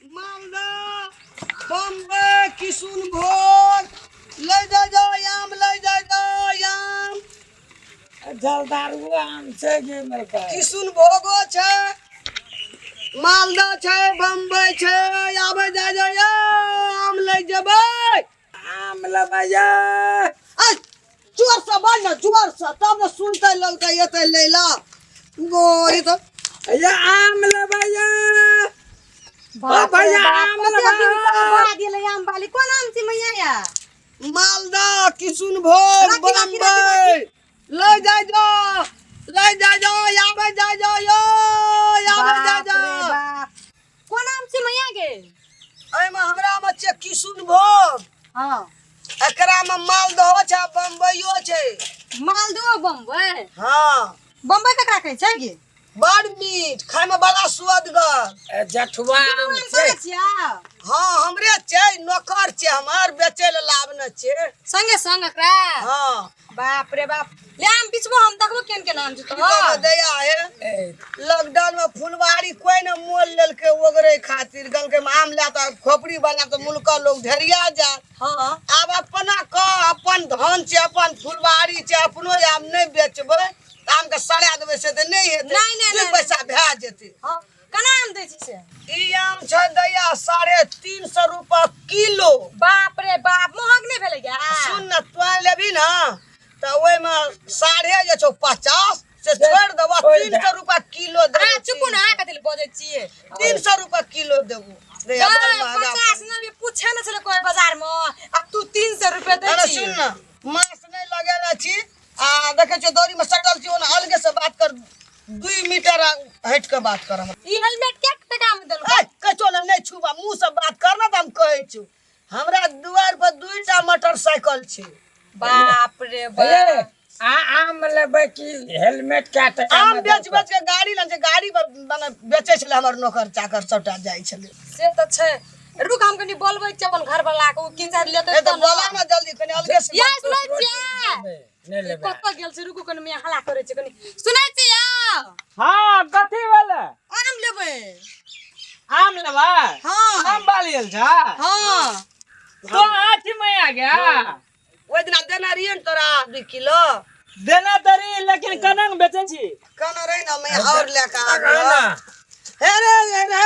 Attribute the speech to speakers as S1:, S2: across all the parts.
S1: मालदा बम्बई किशुनभोग लै जाय जाओ आम लै जाय जाओ आम।
S2: जलदारू आम छै गे मलका।
S1: किशुनभोगो छै, मालदा छै, बम्बई छै, आबै जाय जाय आम लै जेबै।
S2: आम लेबै ये।
S1: ऐ जोर से बाज ना, जोर से, तब ने सुनते लगतै एतै लै ला गो ई तऽ।
S2: ये आम लेबै ये।
S3: बाप रे
S2: भैया,
S3: बाप,
S2: आम
S3: कते
S2: लेबै।
S3: दिन से बा गेलै आम वाली। कोन आम छी मैया या?
S1: मालदा किशुनभोग
S3: राखी, राखी,
S1: बम्बई लै जाय जो, लै जाय जो, आबै जाय जो यो, आबै जाय
S3: बाप
S1: जो।
S3: रे बाप, कोन आम छी मैया गे?
S1: एहिमे हमरा मे छै किशुनभोग।
S3: हाँ।
S1: एकरा मे मालदहो छै, बम्बइयो छै।
S3: मालदहो बम्बई?
S1: हाँ।
S3: बम्बई ककरा कहै छै गे?
S1: बड़ मीठ, खाय मे बड़ा सुअदगर।
S2: ए, जठुआ आम
S3: आम
S2: छै।
S3: तोरे छिया?
S1: हाँ हमरे छै, नौकर छै हमर, बेचै लए लाबने छै।
S3: संगे संग एकरा?
S1: हाँ।
S3: बाप रे बाप, ले आम बिचबो, हम देखबो केहन केहन आम छै।
S1: की कहबो दया हे,
S2: ए,
S1: लॉकडाउन में फुलवारी कोई न मोल लेलकै ओगरे खातिर, कहलकै आम ला तऽ खोपड़ी बना तऽ मुलका लोग ढेरिया जात।
S3: हाँ।
S1: आब अपना क अपन धन छै, अपन फुलवारी छै, अपनो आम नहि बेचबै तऽ आम के सड़ा देबै से तऽ नहि हेतै।
S3: नहि, नहि,
S1: दू
S3: नहि,
S1: पैसा भए जेतै।
S3: हाँ। केना आम दै छी से?
S1: ई आम छै दैया 350 रुपआ किलो।
S3: बाप रे बाप, महग नहि भेलै गे?
S1: सुन न, तों लेबही न तऽ ओहिमे साढ़े जे छौ 50 से छोड़ि देबो,
S2: छोड़ि
S1: तीन
S2: दे।
S1: सौ रुपआ किलो देबो।
S3: अहाँ चुपू ने, अहाँ कथी लए बजै छियै?
S1: 300 रुपआ किलो देबो। दैया, बड़ महगा।
S3: 50 नहि पूछे ने छलै कोइ बाजार मे, आ तू 300 रुपआ दै
S1: अरे
S3: छी।
S1: सुन न, मास्क नहि लगेने छी आ देखै छियै दौरी मे सटल छी, ओना अलगे से बात कर, 2 मीटर हटि के बात कर हमरा।
S3: ई हेलमेट के टका मे देलको?
S1: ए कहितो ने नहि छुबा, मुँह से बात कर ना तऽ हम कहै छियौ। हमरा दुआर पर 2टा मोटरसाइकिल छै।
S3: बाप रे
S2: ए,
S3: बाप।
S2: आ आम लेबै कि हेलमेट कए टका
S1: आम
S2: मे
S1: बेच
S2: देलको?
S1: बेच के गाड़ी लन छै, गाड़ी पर मने बेचै छलै हमर नौकर चाकर सबटा जाइ छलै।
S3: से तऽ छै। रुक, हम कनी बोलबै छियै अपन घर वाला के, ओ किन साइड लेतै
S1: ए तऽ
S3: तऽ
S1: बोला ना जल्दी, कनी अलगे से
S3: ये
S1: बात
S3: सुनै छियै?
S2: नहि लेबै।
S3: कतऽ गेल छै? रुकू कनी, मैं हल्ला करै छी कनी। सुनै छियै?
S4: हाँ, कथी भेलै?
S3: आम लेबै।
S4: आम लेबै?
S3: हाँ।
S4: आम बाली आयल छा?
S3: हाँ।
S4: तो आठी में आ गया।
S1: ओहि दिना देने रहियै ने तोरा 2 किलो।
S4: देना तरी, लेकिन कनंग बेचै छी?
S1: कहने रही ना, मैं और लेके आ
S2: ना।
S1: गया। हे रे हे रे,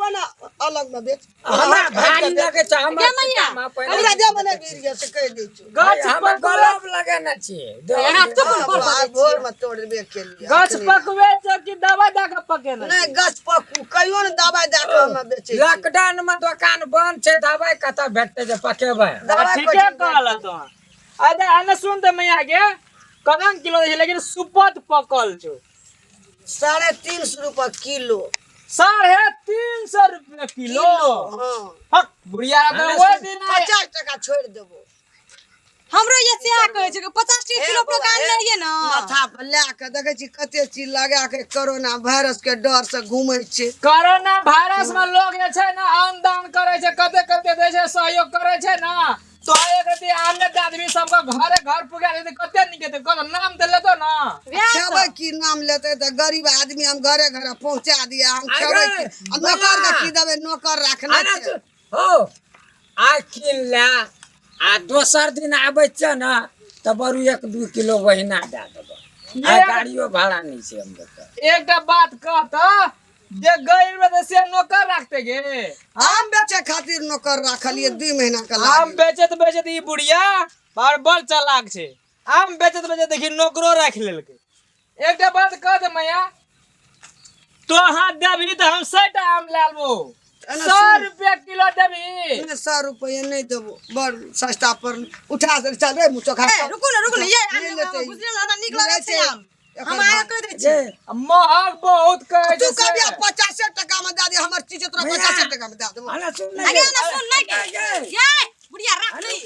S1: ओना अलग में बेच।
S2: हमरा भारी लगै छै, हमर
S3: गे मैया,
S2: सीता माँ पहिने
S1: हमरा जे मने गिर गेल से कहि दै छियौ।
S4: गाछ
S2: हमर
S4: पकवे
S2: गलब लगेने छियै।
S3: अहाँ चुप
S1: हाँ,
S3: ने,
S1: आइ भोर में तोड़बे केलियै।
S4: गाछ
S1: अखनी।
S4: पकवे छै कि दवाई दऽ के पकेने?
S1: नहि, गाछ पकू कहियो ने दवाई दऽ के हम बेचै छी।
S2: लॉकडाउन में दोकान बंद छै, दवाई कतऽ भेटतै जे पकेबै?
S1: दवाई
S4: ठीके
S1: कोठी
S4: कहल तो। अरे अने सुन तऽ मैया गे, कनंग किलो दै छै लेकिन सुपत पकल छौ?
S1: 350 रुपआ किलो।
S4: 350 रुपया किलो?
S1: हाँ।
S4: हक बुढ़िया तऽ ओहि दिन
S1: 50 टका छोड़ि देबो।
S3: हमरो ये सएह कहै छै कि 50 टका
S1: हे
S3: किलो
S1: बौआ,
S3: दोकान
S1: हे,
S3: लइए ना।
S1: माथा पर लए के देखै छी कते चीज लगा के कोरोना वायरस के डर से घूमै छै।
S4: कोरोना वायरस में लोग जे छै ने अन्न दान करै छै, कते कते दै छै, सहयोग करै छै ने, तो एक रति आमे आदमी सबके घरे घर पुगा देतै, कते नीक हेतै। कत नाम तऽ लेतो ना।
S3: वएह तऽ।
S1: खेबै की नाम लेतै तऽ गरीब आदमी हम घरे घरे पहुंचा दिया, हम खेबै की? आ नौकर के की देबै? नौकर राखने
S2: अरे
S1: छै।
S2: हो, आ कीन ले, आ दोसर दिन आबै छियै ने तऽ बरू 1-2 किलो ओहिना दए देबै। आ गाड़ियो भाड़ा नहि छै हम लोग के।
S4: एकटा बात कह तऽ, जे गरीब रहतै से नौकर राखतै गे?
S1: आम बेचे खातिर नौकर राखलियै 2 महीना के
S4: आम
S1: लागी।
S4: बेचैत बेचैत ई बुढ़िया बड़ बड़ चालाक छै। आम बेचैत बेचैत देखी नौकरो राखि लेलकै। एकटा बात कह दे मैया, तो हाथ देबही तऽ हम 100 टा आम लए लेबो।
S1: एना
S4: 100
S1: सुन।
S4: रुपया किलो देबही?
S1: नहि, 100 रुपया नहि देबो, बड़ सस्ता पर उठा दे। चल रे मुँह चोखा।
S3: ए, रुकू ने, रुकू ने, ये आम
S1: नहि
S3: लेबै,
S1: लेतै।
S3: बुझलियै ने, हमरा नीक लगै छै आम।
S1: एकर
S3: हम आगे
S1: भाव।
S3: कहि दै छी।
S2: जे
S4: महग बहुत कहै
S1: तू
S4: छै से।
S1: कहबिही 50 टका में दए दे हमर चीज, तोरा
S2: भैया।
S1: 50 टका में दए देबो।
S2: अरे सुन
S3: आगे
S2: ने
S3: ना सुन नहि गे। ये बुढ़िया राख नहीं।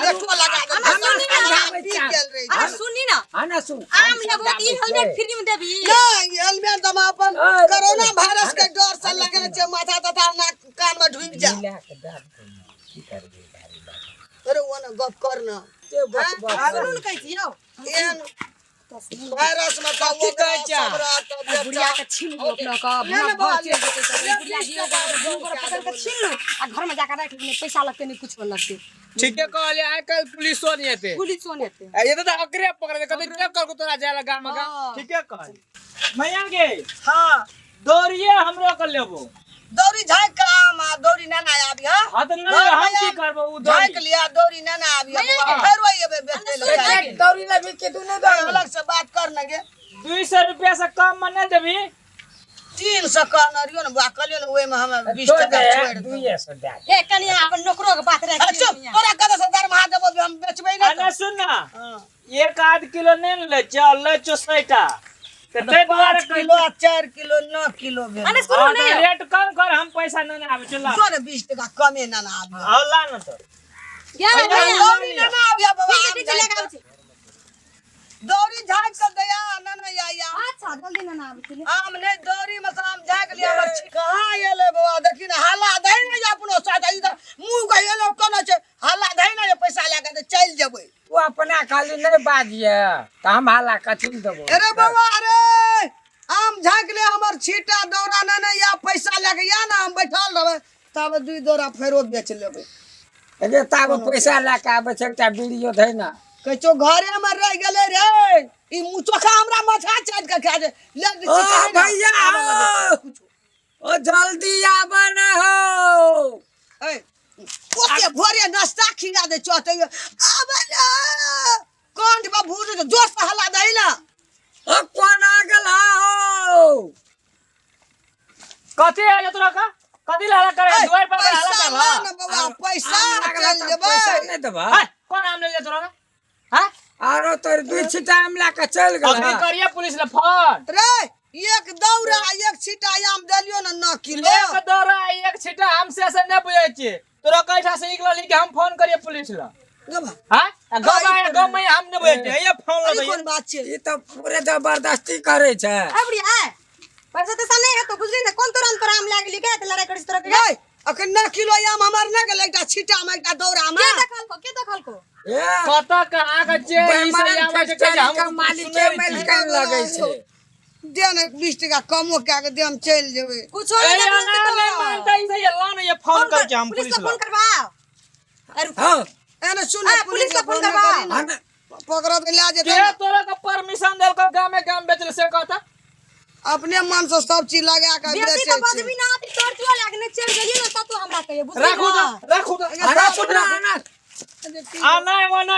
S1: रेटो लगा दे।
S3: हमरा सुनी ना।
S1: पी गेल रही।
S3: अरे सुनी ना।
S2: हाँ ना सुन।
S3: आम लेबो तऽ ई हेलमेट फ्री में देबी?
S1: नहीं, हेलमेट हम अपन
S2: अरे
S1: कोरोना वायरस के डर से लगेने छै, माथा तथा नाक कान में ढुकि जा।
S2: मिला के दए देबै, की करबै गाड़ी बाला।
S1: अरे ओ ना गप कर ना।
S2: ते बच बच।
S3: सुनू ने, कहै छी यौ।
S1: एहन वायरस में तो
S4: कथी कहै छै?
S3: बुढ़िया के छीन लो अपना का
S1: ले ले
S3: घर
S1: बौआ,
S3: चलि जेतै तऽ
S1: ले,
S3: बुढ़िया
S1: 20
S3: दियो
S1: टका
S3: दू गोरा पकड़ के छीन लो आ घर में जाकर राखि ले, पैसा लगतै नहीं कुछ लगतै।
S4: ठीके कहलियै, आइ काल्हि पुलिसो नहि एतै।
S3: पुलिसो नहि एतै।
S4: आ एतै तऽ ओकरे पकड़तै, कहतै के कहलकौ तोरा जाय लए गाम गाम।
S3: हाँ।
S4: ठीके कहलियै। मैया गे,
S1: हाँ।
S4: दौड़िए हमरो के लेबो।
S1: दौरी झाँक के आम आ दौरी ना ना आबी। हाँ।
S4: हाँ तऽ नहि, हम की करबो उ दौड़ी?
S1: झाँक लिया, दौरी ना ना आबी। फेर वही एबै बेचै लए।
S2: एक दौरी लेबी कि दुनू दौरी?
S1: अलग से बात कर न गे।
S4: 200 रुपया से कम में नहि देबी?
S1: 300 कहने रहियो ने बुआ, कहलियो ने ओहिमे हम 20
S2: छोड़
S1: टका
S2: दे,
S1: छोड़ि देबै।
S2: 200 दए दे।
S3: ए कनिया, अपन नौकरो के बात राखि।
S1: अरे चुप, तोरा कतऽ से दरमाहा देबो जे हम बेचबै
S4: आ
S1: नहि
S4: नहि सुन ना,
S1: तऽ?
S4: एक आध किलो नहि ने लै छियौ, लै छियौ 100 टा, तऽ ताहि दुआरे
S1: 5 किलो आ 4 किलो 9 किलो भेल।
S3: अरे सुनू
S4: हाँ,
S3: ने,
S4: तऽ रेट कम कर, हम पैसा नहि ने आबै छौ, ला।
S1: जो ने, 20 टका कमे ना ना आबी।
S4: हाँ, ला ने तऽ।
S3: गेल भैया।
S1: दौरी ना ना आबिया बाबा।
S3: ठीक छै, ठीक छै, लए के आबै छी।
S1: दौरी झाँक के दया ना ना या या।
S3: अच्छा, जल्दी ना ना आबै छी।
S1: आम नहीं, दौरी में से आम झाँक लिया। हमर छी कहाँ एलै बाबा? देखी ने, हल्ला दही ने जे अपनो साथ इधर मुँह के एलो कोना छै, हल्ला दही ने जे पैसा लए के तऽ चलि जेबै।
S2: तू अपना खाली नहि बाजिए तऽ हम हाला कथी लए देबो?
S1: अरे बाबा, अरे आम झाँक ले, हमर छीटा दौरा ने ने या, पैसा लए के या ना, हम बैठल रहबै तब 2 दौरा फेरो बेच लेबै।
S2: अरे ताब पैसा लए के आबै छै, एकटा बीड़ियो धै ने।
S1: कहै छौ घरे में रहि गेलै रे ई मुँह चोखा, हमरा मछा चाटि के खा जे ले।
S2: ओ भैया हो, ओ जल्दी आबऽ ने हो।
S1: ए ओते भोरे नाश्ता खिया दे छौ तैयो आबै ने कंठ में भूर दे, जोर से हल्ला दही ना।
S2: ओ कोन आ गेल हो?
S4: कथी है तोरा का? कथी ला हल्ला करे?
S1: ए,
S4: दुआर पर हल्ला
S1: पैसा
S4: करबा?
S1: ला ने बाबा, पैसा।
S2: आम लागल
S1: चलि
S2: तऽ
S1: जेबै।
S2: पैसा नहि देबह?
S4: हाय, कोन आम ले जा तोरा का? हाँ?
S2: आरो तोर 2 छीटा आम लए के चलि गेल।
S4: अखनी करिए पुलिस ले फोन।
S1: रे, एक दौरा एक छीटा आम देलियो ने 9 किलो।
S4: एक दौरा एक छीटा हम से से नहि बुझै छियै। तोरा कैठा से निकलल कि हम फोन करिए पुलिस ला?
S1: गबा।
S4: हाँ, आ गम आया गम में हम नहि बुझै छियै, हैया फोन
S1: ई
S4: लगैए।
S1: कोन बात छै?
S2: ई तऽ पूरे जबरदस्ती करै छै।
S3: ए बुढ़िया, ए पैसा तैसा नहीं है तो बुझली ने, कोन तोरा तोरा आम लाग गेली के तऽ लड़ाई करै छी तोरा के?
S1: रे, अखन 9 किलो आम हमर नहि गेलै एकटा छीटा मे, एकटा दौरा मे।
S3: के देखल को, के देखल को?
S2: ए
S4: कतऽ कहाँ के छै ई सब
S2: बेईमान
S4: आबै छै,
S2: फैक्ट्री
S4: हम
S2: के मालिके
S4: सुनै
S2: मालिक
S4: छियै।
S2: लगै छै।
S1: दे ने, 20 टका कमो कए के दे, हम चलि जेबै।
S3: कुछो
S4: ए,
S3: नहीं
S4: ना
S3: देखल।
S4: नहि मानता ई सब, ला ने ये फोन कर के हम
S3: पुलिस
S4: पुलिस
S3: के
S4: ला।
S3: फोन करवाओ। अरे रुक।
S2: हाँ।
S1: एने सुन।
S3: ए, पुलिस के फोन करबा।
S2: हाँ ने।
S1: पकड़त लए जेतै
S4: के
S1: ने।
S4: तोरा के परमिशन देलकौ गामे गाम बेचल से कहता?
S1: अपने मन से सब चीज लगा के
S3: बेसी
S1: बेचै
S3: तऽ
S1: छै।
S3: बजबी ना, अथी तोर चुआ लागने चलि गेलियै ने तब तू हमरा कहियै, बुझली
S4: राखू
S3: ना?
S4: तऽ, राखू तऽ।
S2: अरे सुन ना, ना।
S4: आ नहि ओना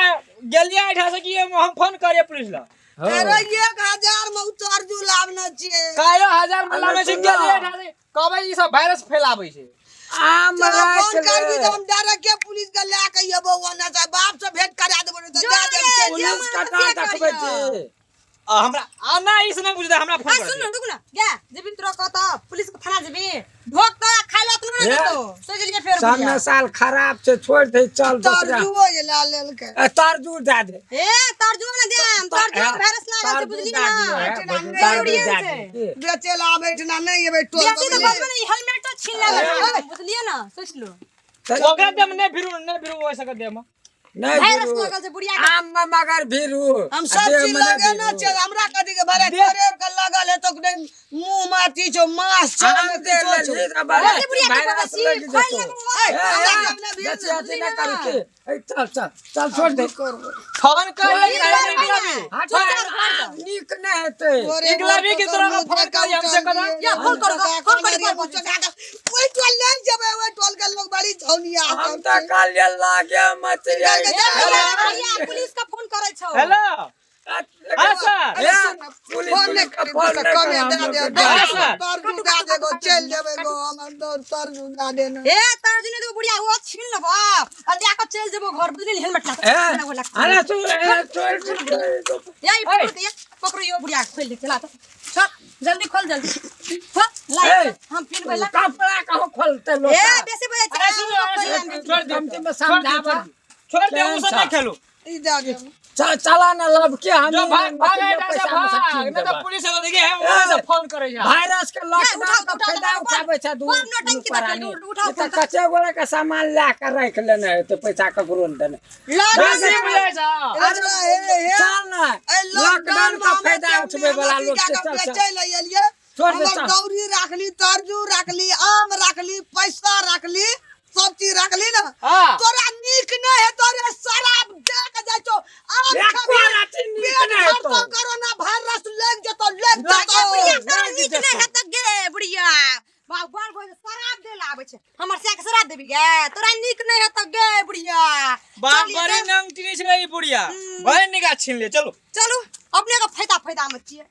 S4: गेलियै एहिठाम से कि हम फोन करिए पुलिस ला?
S1: अरे 1000 में उतारजू लाबने छियै।
S4: कायो हजार में लाबै छै?
S2: सुन ना।
S4: गेलियै एहिठाम से कहबै ई सब वायरस फैलाबै छै।
S2: आम
S1: तोरा
S2: राखि
S1: फोन करबी
S2: ले।
S1: तऽ हम डायरेक्ट के पुलिस के लए के अयबो, ओने से बाप से भेंट करा देबो, नहि तऽ
S3: जो
S1: जा देब
S3: रे,
S1: चलि।
S2: पुलिस
S3: जे
S2: कतऽ
S3: मानत से
S2: देखबै
S3: करियौ।
S2: छी?
S4: आ हमरा आ नहि ई से नहि बुझतै, हमरा
S3: आ
S4: फोन
S3: सुन
S4: कर।
S3: न, रुक न गे, जेबी तोरा कहता पुलिस के थाना जेबी, ढोक तऽ खाइ लए अपनो नहि
S2: हे।
S3: देतौ, सोचि लियै फेर
S2: सामने
S3: बुढ़िया।
S2: साल खराब छै, छोड़ दे, चल दोसरा।
S1: तरजुओ जे लए लेलकै।
S2: ए, तरजू दए दे।
S3: ए तरजुआ ना देम, तरजुआ के वायरस लागल छै, बुझली ना?
S2: तरजू दए दे की?
S1: बेचै लए आबै एहिठिना नहि एबै टोल।
S3: बेसी तऽ बजबै ने, ई हेलमेट तो छीन लेबै, बुझलियै ना? सोचि लो।
S4: ओकरा देम नहि भिरू, नहि भिरू ओहि सबके देम।
S2: नहि
S3: वायरस
S2: भिरू।
S3: लागल छै बुढ़िया के।
S2: आम में मगर भिरू।
S1: हम
S2: आ
S1: सब
S2: देह
S1: चीज
S2: में नहि
S1: लगेने
S2: भिरू।
S1: छियै, हमरा कथी के भरे? तोरे के लगल है तो नहि मुँह में अथी छौ, मांस छौ,
S2: आम
S1: नहि
S2: दे
S1: किछो छौ।
S2: लेलही तऽ बड़ा
S3: बेसी बुढ़िया के
S2: वायरस
S3: बजै छी,
S2: लागि
S3: खोलि
S2: जेतौ।
S3: लेबै।
S1: ए,
S2: ए,
S1: हमरा
S2: ए,
S1: देह में भीड़
S2: बेसी अथी नहि करू की। ए, चल चल चल, छोड़ दे।
S4: फोन कर।
S2: हट, नीक नहि हेतै।
S4: निकलबी कि तोरा के फोन करी हमसे कना?
S3: या, फोन करू, फोन करी, फोन करू।
S1: ओहि टोल नहि जेबै, ओहि टोल के लोग बड़ी झौनिया।
S2: हम तऽ कहलियै लागे मत।
S3: ए भैया, भैया, पुलिस के फोन करै छौ।
S4: हेलो, हाँ सर।
S2: ए, पुलिस
S1: फोन नहि
S2: पुलिस के
S1: करी,
S2: फोन नहि
S1: कमे
S2: कर,
S1: दए
S2: हम
S1: दे।
S2: लोग के।
S4: हाँ, सर।
S1: तरजू दए दे गो, चलि जेबै गो, हमर तरजू दए दे ने।
S3: ए तरजू नहि देबो बुढ़िया, ओ छीन लेबो आ लए कऽ चलि जेबो घर, बुझली? हेलमेट लए
S2: ए,
S3: कऽ।
S2: अरे तू ए, छोड़ दे।
S3: या ई पकड़ो तऽ, या पकड़ो यो बुढ़िया के, खोलि दे, चला तऽ चल, जल्दी खोल, जल्दी खोल ला।
S2: ए,
S3: हम पिनबै ला।
S2: कपड़ा कहो खोलते लोग।
S3: ए बेसी बजै छै।
S4: अरे सुन, अरे सुन, छोड़ दे।
S2: कमती में समझावा।
S4: छोड़ दे, उ सब नहीं खेलू।
S1: ई दए दे।
S2: चल चला ना लब के हम
S4: जो भाग भाग
S2: मतलब
S4: एटा से
S2: पैसा में से
S4: भाग
S2: छीन
S4: नहीं तो
S2: देबा।
S4: पुलिस को देखिए हम वहां से फोन करे जा
S2: वायरस के लॉकडाउन
S3: उठाओ,
S2: का
S3: उठाओ,
S2: फायदा
S3: उठाओ,
S2: उठाबै छै दू
S3: बड़ नौटंकी
S2: दुनू
S3: देखल,
S2: प्राणी।
S3: उठाओ,
S2: ई तऽ
S3: फोन।
S2: कचे गोरे के सामान लए के राखि लेने हेतै, पैसा ककरो नहि देने।
S4: बेसी बुझाइ छ।
S1: अरे हे हे
S2: चल ना,
S1: ए
S2: लॉकडाउन
S1: लॉकडाउन
S2: का
S1: में
S2: फायदा उठबै वाला लोग छै, चल चल।
S1: चल एलियै।
S2: छोड़ दे,
S1: हमर
S2: चल।
S1: दौरी राखली, तरजू राखली, आम राखली, पैसा राखली, सब चीज राखली ना।
S4: हाँ।
S1: तोरा नीक नहीं है तोरे, शराब दे के जाइ छौ आम
S2: एको
S1: खेबही,
S2: राति नीक
S1: पेट
S2: नहि हेतौ।
S1: भरतौ, कोरोना वायरस लागि जेतौ, लागि
S3: गे
S1: जेतौ।
S3: बुढ़िया, तोरा
S2: लागि
S3: नीक
S2: जेतौ।
S3: नहि हेतौ गे बुढ़िया। बाप बड़ गोड़ शराब दे ला आबै छै, हमर से के शराब देबी गे? तोरा नीक नहि हेतौ गे बुढ़िया।
S4: बाप
S3: चलिए,
S4: बड़ी
S3: चल।
S4: नंगटी छै ई बुढ़िया, बड़ी निका छीन ले। चलो
S3: चलू, अपने के फायदा फायदा में छियै।